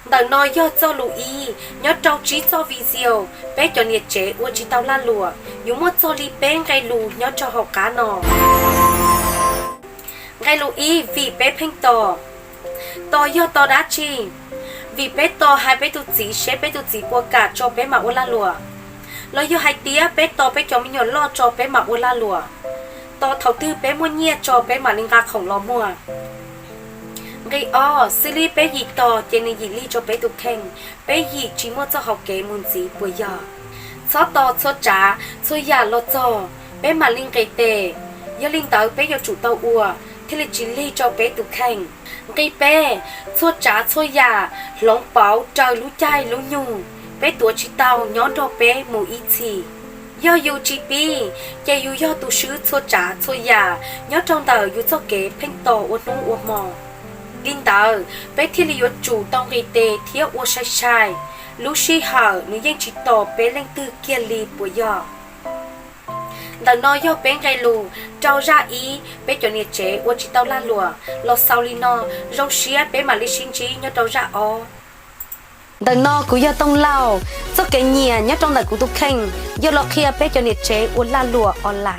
Ntawm no yog txoj lus ib. Nyob rau tsib txoj video peb cov niam tsev ua tsis tau lag luam, yuav muaj txog li peb nqe lus nyob rau hauv qab no. Nqe lus ib, vim peb pheej tos. Tos yog tos dab tsi? Vim peb tos hais peb tus txiv seb peb tus txiv puas kam tso peb mam ua lag luam, los yog hais tias peb tos peb cov me nyuam loj tso peb mam ua lag luam, tos thaum twg peb muaj nyiaj tso peb mam li nqa khoom los muag. Nqe ob, xws li peb yim tos ces nws yim lig rau peb tus kheej, peb yim tsis muaj txoj hauv kev mus ntxiv puas yog? Txhob tos txhua tsav txhua yam los txog peb mam li nqis tes, yog li ntawd peb yuav tsum tau ua thiaj li tsis lig rau peb tus kheej. Nqe peb, txhua tsav txhua yam hloov pauv raws lub caij lub nyoog, peb tuav tsis tau nyob nrog peb mus ib txhis. Yog yus tsis pib, ces yus yog tus swb txhua tsav txhua yam nyob rau ntawm yus txoj kev pheej tos ua hnub ua hmo. Li ntawd peb thiaj li yuav tsum tau nqis tes thiab ua sai sai, lub sij hawm nws yeej tsis tos peb leej twg kiag li puas yog? Ntawm no yog peb nqe lus rau zaj ib peb cov niam tsev ua tsis tau lag luam los xaus li no, zoo siab peb mam li sib ntsib nyob rau zaj ob. Ntawm no kuv yog Tooj Lauj, txoj kev nyiam nyob rau ntawm kuv tus kheej yog los qhia peb cov niam tsev ua lag luam online.